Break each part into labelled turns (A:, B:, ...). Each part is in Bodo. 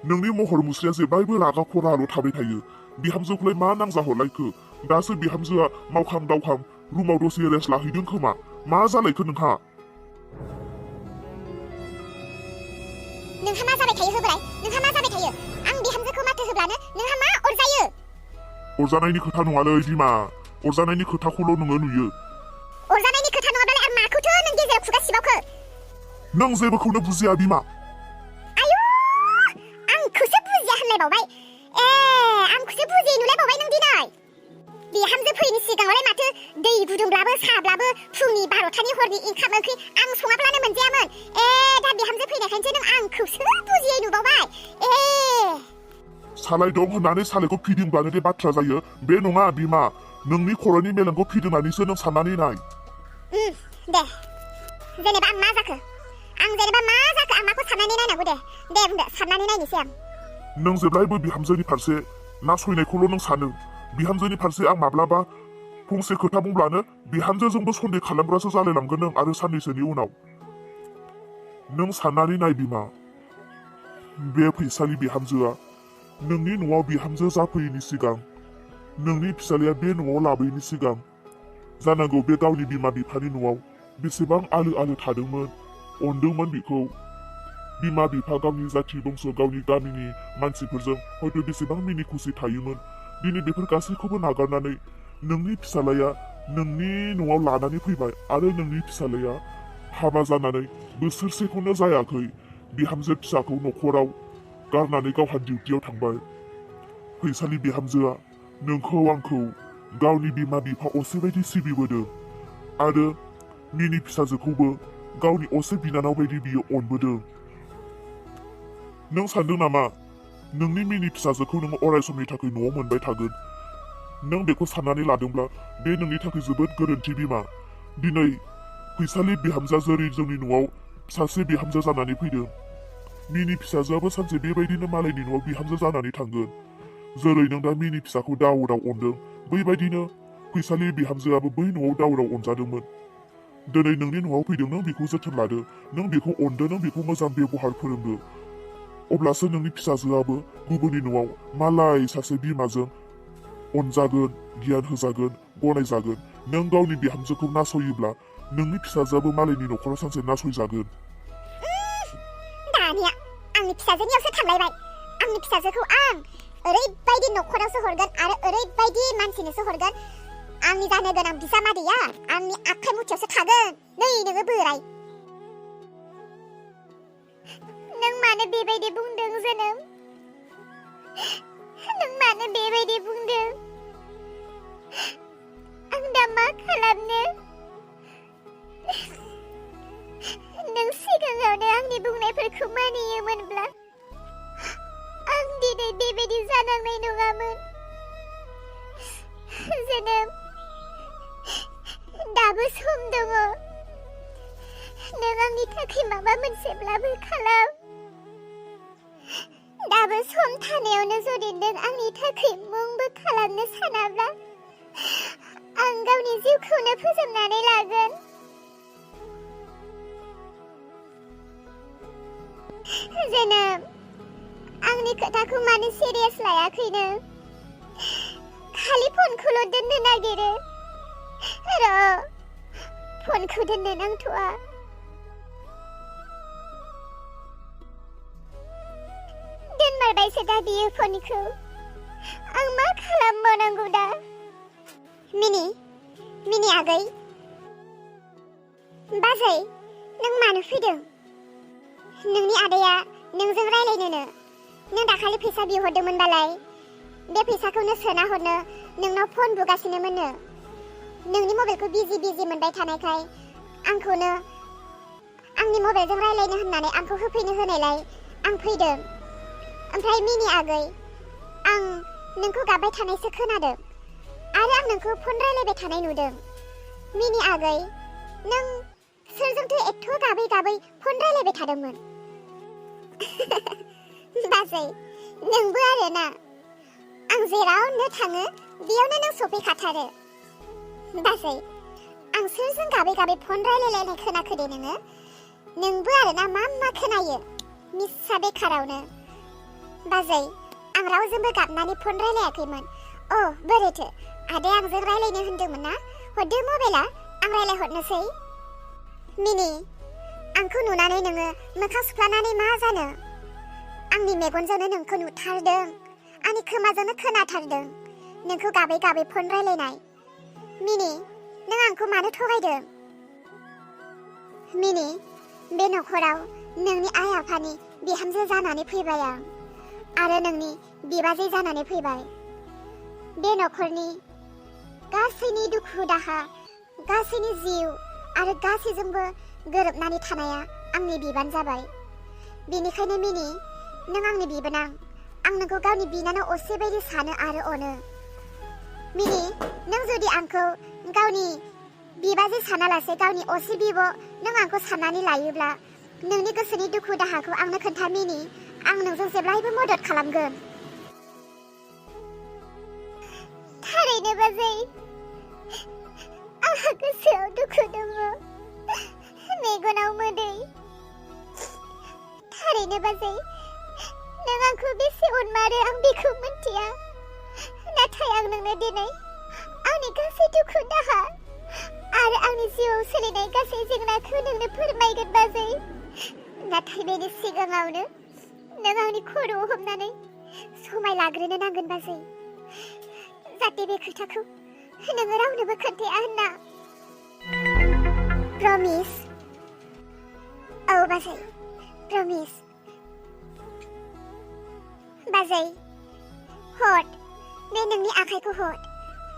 A: नोंनि महर मुस्रिया जेब्लायबो रागा खराल' थाबाय थायो बिहामजोखौलाय मा नांजाहरलायखो दासो बिहामजोआ मावखां दावखां रुमाव दसे रेस्ट लाहैदों खोमा मा जालायखो नोंहा
B: नोंहा मा जाबाय थायो होबोराय नोंहा मा जाबाय थायो आं बिहामजोखौ माथो होब्लानो नोंहा मा अरजायो
A: अरजानायनि खोथा नङालै बिमा अरजानायनि खोथाखौल' नोङो नुयो
B: अरजानायनि खोथा नङाब्लालाय आं माखौथो नों गेजेराव खुगा सिबावखो
A: नों जेबोखौनो बुजिया बिमा
B: आयु आंखौसो बुजिया होनलायबावबाय आंखौसो बुजियै नुलायबावबाय नों दिनै बिहामजो फैयैनि सिगाङावलाय माथो दै गुदुंब्लाबो साहाब्लाबो फुंनि 12थानि हरनि ओंखाम ओंख्रि आं सङाब्लानो मोनजायामोन दा बिहामजो फैनायखायसो नों आंखौसो बुजियै नुबावबाय
A: सालाय दं होननानै सालायखौ फिदिंब्लानो दे बाथ्रा जायो बे नङा बिमा नोंनि खर'नि मेलेमखौ फिदिंनानैसो नों साननानै नाय
B: दे जेनेबा आं मा जाखो आं माखौ साननानै नायनांगौ दे बुंदो साननानै नायनोसै आं
A: नों जेब्लायबो बिहामजोनि फारसे नासयनायखौल' नों सानो बिहामजोनि फारसे आं माब्लाबा फंसे खोथा बुंब्लानो बिहामजोजोंबो सन्देह खालामग्रासो जालायलांगोन नों आरो साननैसोनि उनाव नों साननानै नाय बिमा बे फैसालि बिहामजोआ नोंनि न'आव बिहामजो जाफैयैनि सिगां नोंनि फिसालाया बे न'आव लाबोयैनि सिगां जानांगौ बे गावनि बिमा बिफानि न'आव बेसेबां आलो आलो थादोंमोन अनदोंमोन बिखौ बिमा बिफा गावनि जाथि बंस गावनि गामिनि मानसिफोरजों हयथ' बेसेबां मिनि खुसि थायोमोन दिनै बेफोर गासैखौबो नागारनानै नोंनि फिसालाया नोंनि न'आव लानानै फैबाय आरो नोंनि फिसालाया हाबा जानानै बोसोरसेखौनो जायाखै बिहामजो फिसाखौ न'खराव गारनानै गावहा डिउटियाव थांबाय फैसालि बिहामजोआ नोंखौ आंखौ गावनि बिमा बिफा असे बायदि सिबिबोदों आरो मिनि फिसाजोखौबो गावनि असे बिनानाव बायदि बियो अनबोदों नों सानदों नामा नोंनि मिनि फिसाजोखौ नों अराय समनि थाखाय न'आव मोनबाय थागोन नों बेखौ साननानै लादोंब्ला बे नोंनि थाखाय जोबोद गोरोन्थि बिमा दिनै फैसालि बिहामजा जेरै जोंनि न'आव सासे बिहामजो जानानै फैदों मिनि फिसाजोआबो सानसे बेबायदिनो मालायनि न'आव बिहामजो जानानै थांगोन जेरै नों दा मिनि फिसाखौ दावराव अनदों बैबायदिनो फैसालि बिहामजोआबो बै न'आव दावराव अनजादोंमोन दिनै नोंनि न'आव फैदों नों बेखौ जोथोन लादो नों बेखौ अनदो नों बेखौ मोजां बेबहार फोरोंदो अब्लासो नोंनि फिसाजोआबो गुबुननि न'आव मालाय सासे बिमाजों अनजागोन गियान होजागोन गनायजागोन नों गावनि बिहामजोखौ नासयोब्ला नोंनि फिसाजोआबो मालायनि न'खराव सानसे नासयजागोन
B: दानिया आंनि फिसाजोनियावसो थांलायबाय आंनि फिसाजोखौ आं ओरैबायदि न'खरावसो हरगोन आरो ओरैबायदि मानसिनोसो हरगोन आंनि जानो गोनां बिजामादैया आंनि आखाइ मुथियावसो थागोन नै नोङो बोराय नों मानो बेबायदि बुंदों जोनोम नों मानो बेबायदि बुंदों आं दा मा खालामनो नों सिगाङावनो आंनि बुंनायफोरखौ मानियोमोनब्ला आं दिनै बेबायदि जानांनाय नङामोन जोनोम दाबो सम दङ नों आंनि थाखाय माबा मोनसेब्लाबो खालाम दाबो सम थानायावनो जुदि नों आंनि थाखाय मुंबो खालामनो सानाब्ला आं गावनि जिउखौनो फोजोबनानै लागोन जोनोम आंनि खोथाखौ मानो सिरियास लायाखैनो खालि फनखौल' दोननो नागिरो फनखौ दोननो नांथ'आ दोनमारबायसो दा बियो फनखौ आं मा खालामबावनांगौ दा मिनि आगै बाजै नों मानो फैदों नोंनि आदाया नोंजों रायलायनोनो नों दाखालि फैसा बिहरदोंमोनबालाय बे फैसाखौनो सोना हरनो नोंनाव फन बुगासिनोमोननो नोंनि मबाइलखौ बिजि मोनबाय थानायखाय आंखौनो आंनि मबाइलजों रायलायनो होननानै आंखौ होफैनो होनायलाय आं फैदों ओमफ्राय मिनि आगै आं नोंखौ गाबबाय थानायसो खोनादों आरो आं नोंखौ फन रायलायबाय थानाय नुदों मिनि आगै नों सोरजोंथो एथ' गाबै फन रायलायबाय थादोंमोन बाजै नोंबो आरोना आं जेरावनो थाङो बेयावनो नों सफैखाथारो बाजै आं सोरजों गाबै फन रायलायलायनाय खोनाखो दे नोंबो आरोना मा खोनायो मिसा बेखारावनो बाजै, आं रावजोंबो गाबनानै फन रायलायाखैमोन। बोरैथो, आदाया आंजों रायलायनो होनदोंमोन ना? हरदो मबाइला, आं रायलायहरनोसै। मिनि, आंखौ नुनानै नोङो मोखां सुफ्लानानै मा जानो? आंनि मेगनजोंनो नोंखौ नुथारदों, आंनि खोमाजोंनो खोनाथारदों नोंखौ गाबै गाबै फन रायलायनाय। मिनि, नों आंखौ मानो थगायदों? मिनि, बे नखराव नोंनि आइ आफानि बिहामजो जानानै फैबाय आं, आरो नोंनि बिबाजै जानानै फैबाय। बे नखरनि गासैनि दुखु दाहा, गासैनि जिउ आरो गासैजोंबो गोरोबनानै थानाया आंनि बिबान जाबाय। बेनिखायनो मिनि, नों आंनि बिबोनां, आं नोंखौ गावनि बिनानाव असे बायदि सानो आरो अनो। मिनि, नों जुदि आंखौ गावनि बिबाजै सानालासे गावनि असे बिब' नों आंखौ साननानै लायोब्ला नोंनि गोसोनि दुखु दाहाखौ आंनो खोन्था मिनि, आं नोंजों जेब्लायबो मदद खालामगोन। थारैनो बाजै, आंहा गोसोआव दुखु दङ, मेगनाव मोदै। थारैनो बाजै, नों आंखौ बेसे अनमारो आं बेखौ मिन्थिया, नाथाय आं नोंनो दिनै आंनि गासै दुखु दाहा आरो आंनि जिउआव सोलिनाय गासै जेंनाखौ नोंनो फोरमायगोन बाजै। नाथाय बेनि सिगाङावनो नों आंनि खर'आव हमनानै समाय लाग्रोनो नांगोन बाजै, जाहाथे बे खोथाखौ नोङो रावनोबो खोन्थाया होनना। प्रमिस? औ बाजै, प्रमिस। बाजै, हर, बे नोंनि आखाइखौ हर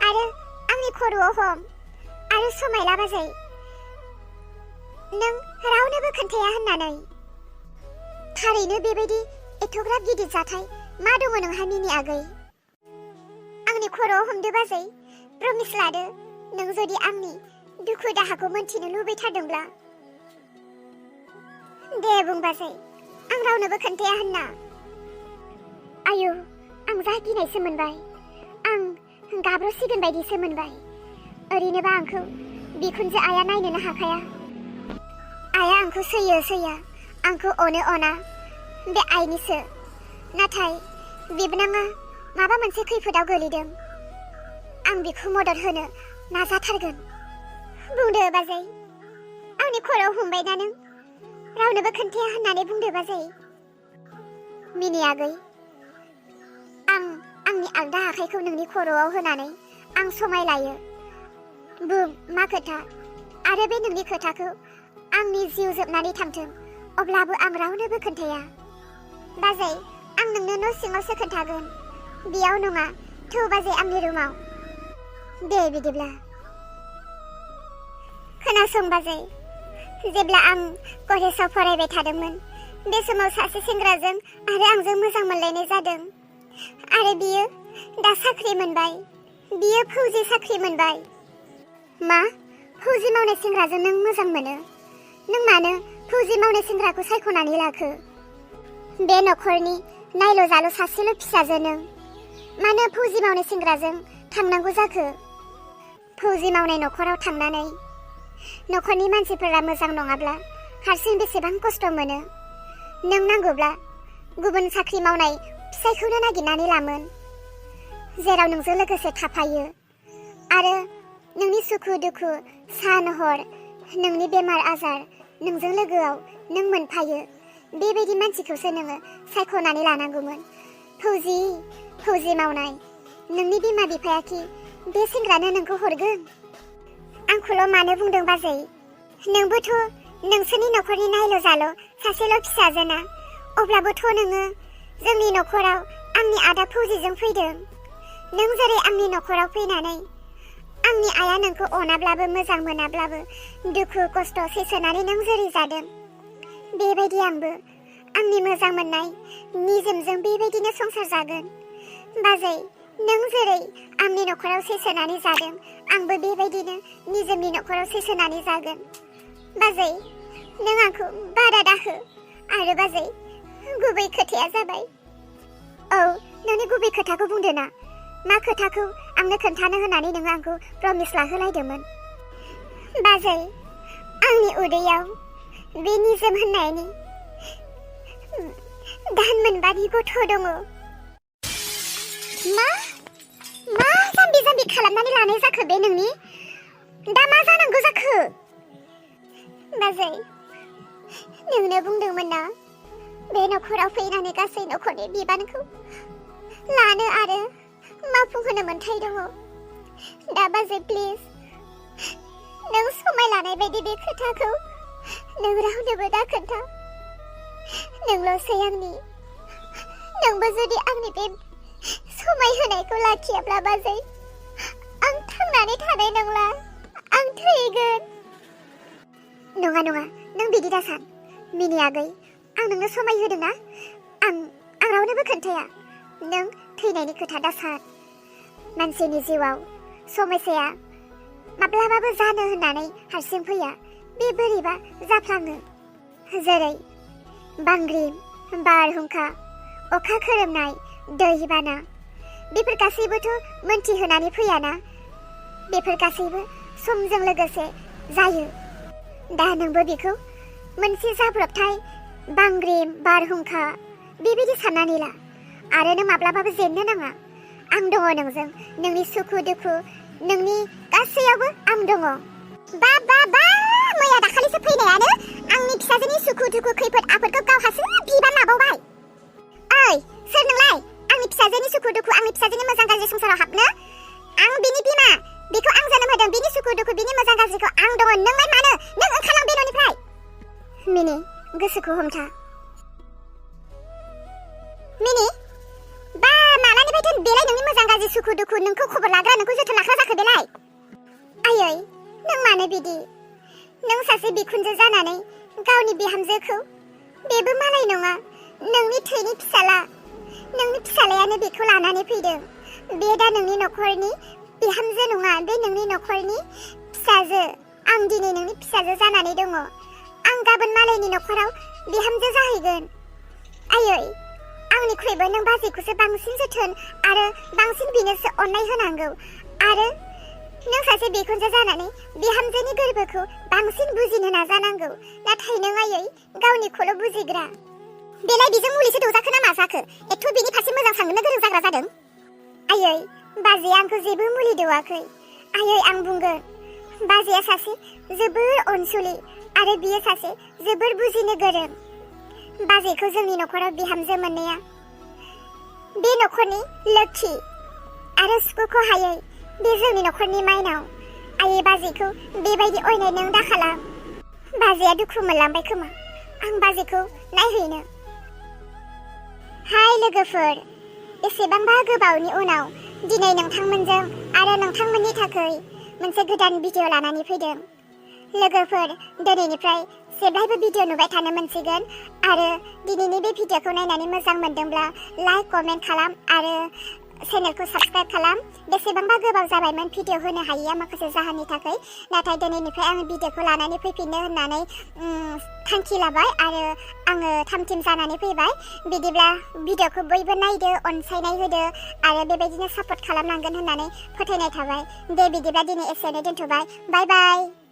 B: आरो आंनि खर'आव हम आरो समाय ला बाजै, नों रावनोबो खोन्थाया होननानै। थारैनो बेबायदि एथ'ग्राब गिदिर जाथाय मा दङ नोंहा मिनि आगै? आंनि खर'आव हमदो बाजै, प्रमिस लादो, नों जुदि आंनि दुखु दाहाखौ मोनथिनो लुबैथारदोंब्ला। दे बुं बाजै, आं रावनोबो खोन्थाया होनना। आयु, आं जा गिनायसो मोनबाय, आं गाब्र'सिगोन बायदिसो मोनबाय। ओरैनोबा आंखौ बिखुनजो आइया नायनोनो हाखाया। आइया आंखौ सैया, आंखौ अनो अना बे आइनिसो। नाथाय बिबोनाङा माबा मोनसे खैफोदाव गोलैदों, आं बिखौ मदद होनो नाजाथारगोन। बुंदो बाजै, आंनि खर'आव हमबाय ना नों? रावनोबो खोन्थाया होननानै बुंदो बाजै। मिनि आगै, आं आंनि आगदा आखाइखौ नोंनि खर'आव होनानै आं समाय लायो। बुं मा खोथा, आरो बे नोंनि खोथाखौ आंनि जिउ जोबनानै थांथों अब्लाबो आं रावनोबो खोन्थाया। बाजै, आं नोंनो न' सिङावसो खोन्थागोन, बेयाव नङा। थौ बाजै, आंनि रुमाव। दे बिदिब्ला। खोनासं बाजै, जेब्ला आं कलेजाव फरायबाय थादोंमोन, बे समाव सासे सेंग्राजों आरो आंजों मोजां मोनलायनाय जादों, आरो बियो दा साख्रि मोनबाय। बियो फौजि साख्रि मोनबाय। मा? फौजि मावनाय सेंग्राजों नों मोजां मोनो? नों मानो फौजि मावनाय सेंग्राखौ सायख'नानै लाखो? बे नखरनि नायल' जाल' सासेल' फिसाजो नों, मानो फौजि मावनाय सेंग्राजों थांनांगौ जाखो? फौजि मावनाय नखराव थांनानै नखरनि मानसिफोरा मोजां नङाब्ला हारसिं बेसेबां खस्थ' मोनो। नों नांगौब्ला गुबुन साख्रि मावनाय फिसायखौनो नागिरनानै लामोन, जेराव नोंजों लोगोसे थाफायो आरो नोंनि सुखु दुखु सान हर, नोंनि बेमार आजार नोंजों लोगोआव नों मोनफायो। बेबायदि मानसिखौसो नोङो सायख'नानै लानांगौमोन। फौजि मावनाय नोंनि बिमा बिफाया कि बे सेंग्रानो नोंखौ हरगोन? आंखौल' मानो बुंदों बाजै? नोंबोथ' नोंसोरनि नखरनि नायल' जाल' सासेल' फिसाजोना, अब्लाबोथ' नोङो जोंनि नखराव आंनि आदा फौजिजों फैदों। नों जेरै आंनि नखराव फैनानै आंनि आइया नोंखौ अनाब्लाबो मोजां मोनाब्लाबो दुखु खस्थ' सैसोनानै नों जेरै जादों, बेबायदि आंबो आंनि मोजां मोननाय निजोमजों बेबायदिनो संसार जागोन। बाजै, नों जेरै आंनि नखराव सैसोनानै जादों, आंबो बेबायदिनो निजोमनि नखराव सैसोनानै जागोन। बाजै, नों आंखौ बादा दाहो। आरो बाजै, गुबै खोथाया जाबाय। औ, नोंनि गुबै खोथाखौ बुंदो ना। मा खोथाखौ आंनो खोन्थानो होननानै नोङो आंखौ प्रमिस लाहोलायदोंमोन? बाजै, आंनि उदैयाव बे निजोम होननायनि दान मोनबानि गथ' दङ। मा जाम्बि जाम्बि खालामनानै लानाय जाखो बे नोंनि? दा मा जानांगौ जाखो? बाजै, नोंनो बुंदोंमोन ना बे नखराव फैनानै गासै नखरनि बिबानखौ लानो आरो मावफुंहोनो मोन्थाय दङ। दा बाजै प्लिज, नों समाय लानाय बायदि बे खोथाखौ नों रावनोबो दा खोन्था। नोंल'सै आंनि। नोंबो जुदि आंनि बे समाय होनायखौ लाखियाब्ला बाजै, आं थांनानै थानाय नंला, आं थैगोन। नङा, नों बिदि दासान। मिनि आगै, आं नोंनो समाय होदोंना? आं रावनोबो खोन्थाया। नों थैनायनि खोथा दासान। मानसिनि जिउआव समस्याया माब्लाबाबो जानो होननानै हारसिं फैया, बे बोरैबा जाफ्लाङो। जेरै बांग्रिं, बारहुंखा, अखा खोरोमनाय, दैबाना, बेफोर गासैबोथ' मोनथिहोनानै फैयाना। बेफोर गासैबो समजों लोगोसे जायो। दा नोंबो बेखौ मोनसे जाब्रबथाय बांग्रिं, बारहुंखा बेबायदि साननानै ला आरो नों माब्लाबाबो जेननो नाङा। आं दङ नोंजों। नोंनि सुखु दुखु, नोंनि गासैयावबो आं दङ। मैया दाखालिसो फैनायानो आंनि फिसाजोनि सुखु दुखु खैफोद आफोदखौ गावहासो बिबान लाबावबाय। ओइ, सोर नोंलाय? आंनि फिसाजोनि सुखु दुखु, आंनि फिसाजोनि मोजां गाज्रि संसाराव हाबनो? आं बिनि बिमा, बिखौ आं जोनोम होदों। बिनि सुखु दुखु, बिनि मोजां गाज्रिखौ आं दङ। नोंलाय मानो? नों ओंखारलां बे न'निफ्राय। मिनि, गोसोखौ हमथा। मिनि, मालानिफ्रायथो बेलाय नोंनि मोजां गाज्रि सुखु दुखु, नोंखौ खबर लाग्रा, नोंखौ जोथोन लाग्रा जाखो बेलाय? आयै, नों मानो बिदि? नों सासे बिखुनजो जानानै गावनि बिहामजोखौ, बेबो मालाय नङा, नोंनि थैनि फिसाला, नोंनि फिसालायानो बेखौ लानानै फैदों। बे दा नोंनि नखरनि बिहामजो नङा, बे नोंनि नखरनि फिसाजो। आं दिनै नोंनि फिसाजो जानानै दङ। आं गाबोन मालायनि नखराव बिहामजो जाहैगोन। आयै, आंनिख्रुइबो नों बाजैखौसो बांसिन जोथोन आरो बांसिन बिनोसो अननाय होनांगौ। आरो नों सासे बिखुनजो जानानै बिहामजोनि गोरबोखौ बांसिन बुजिनो नाजानांगौ। नाथाय नों आयै गावनिखौल' बुजिग्रा। बेलाय बिजों मुलिसो दौजाखो ना मा जाखो? एथ' बिनि फारसे मोजां साननो गोरों जाग्रा जादों। आयै, बाजैया आंखौ जेबो मुलि दौवाखै। आयै, आं बुंगोन, बाजैया सासे जोबोर अनसुलि आरो बियो सासे जोबोर बुजिनो गोरों। बाजैखौ जोंनि नखराव बिहामजो मोननाया बे नखरनि लोखि आरो सुखुखौ हायै, बे जोंनि नखरनि माइनाव। आयै, बाजैखौ बेबायदि अयनाय नों दाखालाम। बाजैया दुखु मोनलांबाय खोमा। आं बाजैखौ नायहैनो। हाय लोगोफोर, बेसेबांबा गोबावनि उनाव दिनै नोंथांमोनजों आरो नोंथांमोननि थाखाय मोनसे गोदान भिडिअ लानानै फैदों। लोगोफोर, दिनैनिफ्राय जेब्लायबो भिडिअ नुबाय थानो मोनसिगोन। आरो दिनैनि बे भिडिअखौ नायनानै मोजां मोनदोंब्ला लाइक, कमेन्ट खालाम आरो चेनेलखौ साबस्क्राइब खालाम। बेसेबांबा गोबाव जाबायमोन भिडिअ होनो हायैया माखासे जाहोननि थाखाय, नाथाय दिनैनिफ्राय आङो भिडिअखौ लानानै फैफिननो होननानै थांखि लाबाय आरो आङो थामथिम जानानै फैबाय। बिदिब्ला भिडिअखौ बयबो नायदो, अनसायनाय होदो आरो बेबायदिनो सापर्ट खालामनांगोन होननानै फोथायनाय थाबाय। दे बिदिब्ला दिनै एसेयावनो दोनथ'बाय। बाय बाय।